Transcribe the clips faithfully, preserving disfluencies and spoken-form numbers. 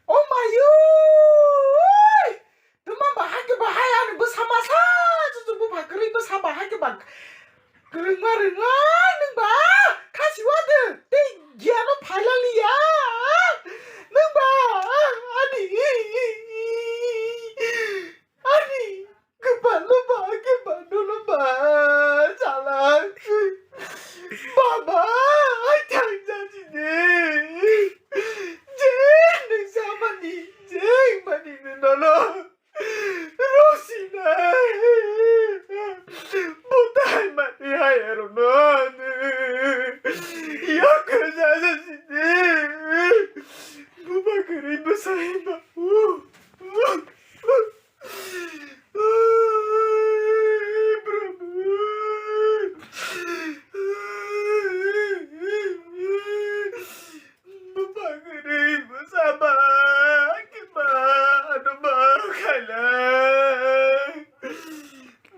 Oh my God! Tuma bahai ke bahai ani bwsa masa, chuchu bupha kwrwi bwsa bahai ke ba kwrwngma rwnga nwng ba khasi wade tei giano phailaliya nwng ba ani. Ani, kwpalo ba, kwpalo ba, chala. Baba, ai thang ja sini. Je, nwng samani, je, mani nono. Rosina. Butai mani hai ero no. Yako ja sini. Buba kari besai ba.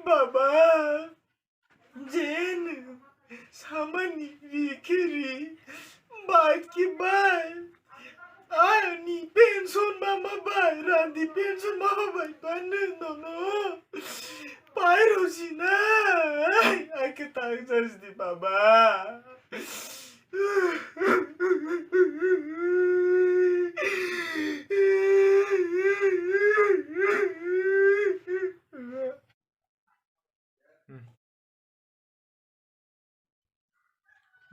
Baba. Jeno samani ri khe ri, bai khe bai. Ani pension mama bai, randi pension mama bai, panu nono. Pai rosina, ai khe tang sasdi baba.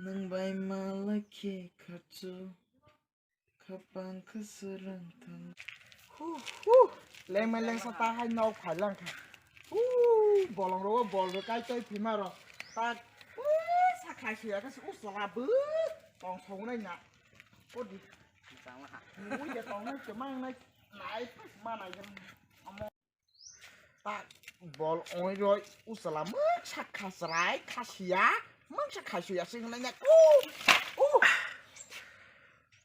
Nwng bai ma lai khe khachu, khapang khe swrwng thang. Hu, hu. Lengma lengsa ta hai nok phai lang kha. Hu, bolong ro bol ro kai toi phima ro. Ta, hu, sa khai se ya ka se u sala bu. Tong song nai na. Ko di. Tong ha. Mu ya tong nai ke mang nai. Nai, ma nai. Amo. Ta bol oi roi usala mangsa khasrai khasiya, mangsa khasiya sing nanya ku. Uh.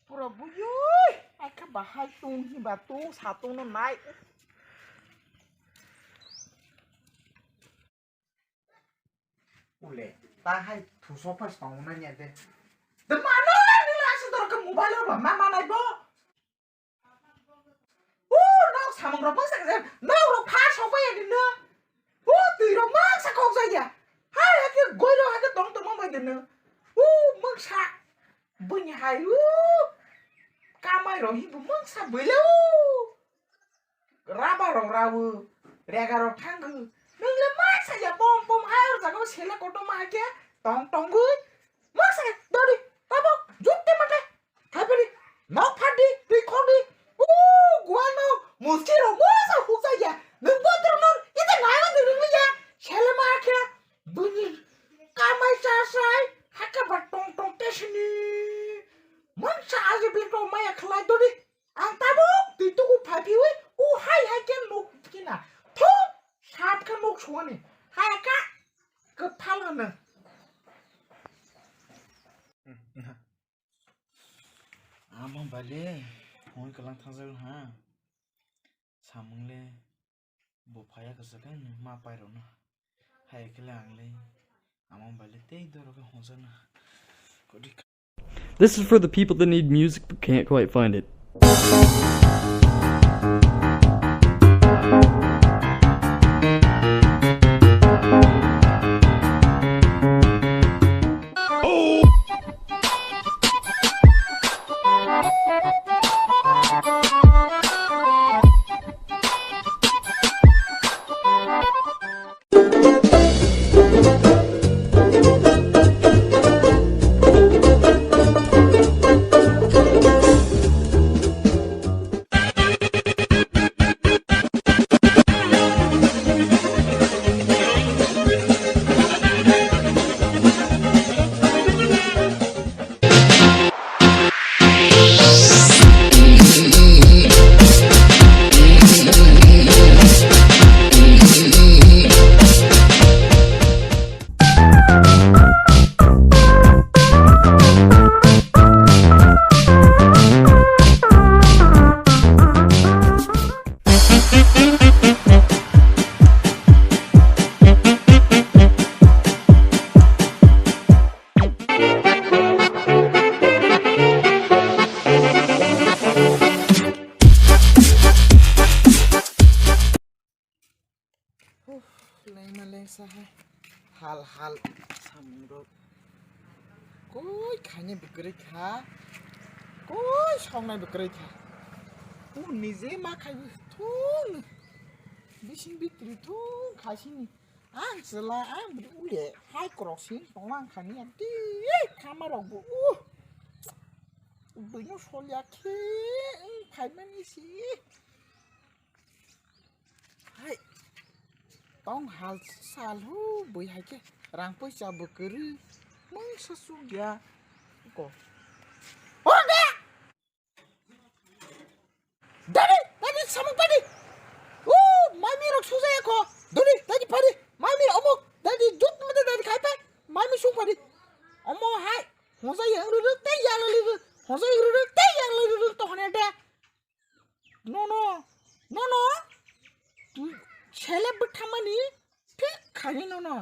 Pura buyui, ai kha bahai tung hi ba tung sa tung no nai. Ule, ta hai thuso pas tong nanya de. De mano la ni la sa dor ka mobile ro ba ma ma nai bo. O, nok samung rok mangsa khe, nok rok pha sok bai ya dino. O, twi rok mangsa kok jaya. Hai, hai khe goi rok hai khe tong tong bai dino. O, mangsa. Bini hai, o. Kamai rok hibu mangsa bwle, o. Raba rok rawo. Rega rok thango. Nung le mangsa ya pom pom hai or jaga o sela kotor ma hai khe tong tong goi. Mangsa khe dori. Tabo, jukte mate. Khaipari, nok phardi, twi khokdi. O, guano, muski rok, masa hukjaya. Nwng bothor no, ite naiwa di rwngya. Selema khe, bini, kamai cha sai, hake ba tong tong te sini. Mangsa aje bini tong maya khlai dodi. Ang tabuk, twi tuku phaipiwi, o hai hai khe nuk kina. Thok, sap khe nuk suwani. Hai ka, kwphal hwno. Amo bale, hoi kalang thangjago ha. Samung le bo phaya kwchwk khe ma pai rwno. Hai khe le ang le amo bale tei doro khe hojana. Kodi. This is for the people that need music but can't quite find it. Lengma lengsa hai. Hal hal samung rok. Koi khainai bo kwrwi kha. Koi songnai bo kwrwi kha. O nije ma khai thung. Bising bitri thung khaisini. Ang chwla ang bri ule hai krok sing songlang khani ati khama rok bo. Buino solya khe phaimani si. Hai. Tong hal sal hu bui hai khe rang poisa bo kwrwi mungsa suk ya ko. Oro de! Dadi, dadi samung padi. U, mami rok suja ya ko. Dadi, dadi padi. Mami omuk, dadi jut mede dadi khai pai. Mami sung padi. Omo hai. Hoja yang ruruk te yang ruruk. Hoja yang ruruk te yang ruruk to hone de. No, no. No, no. Tu sele bwthamani thik khani no, no.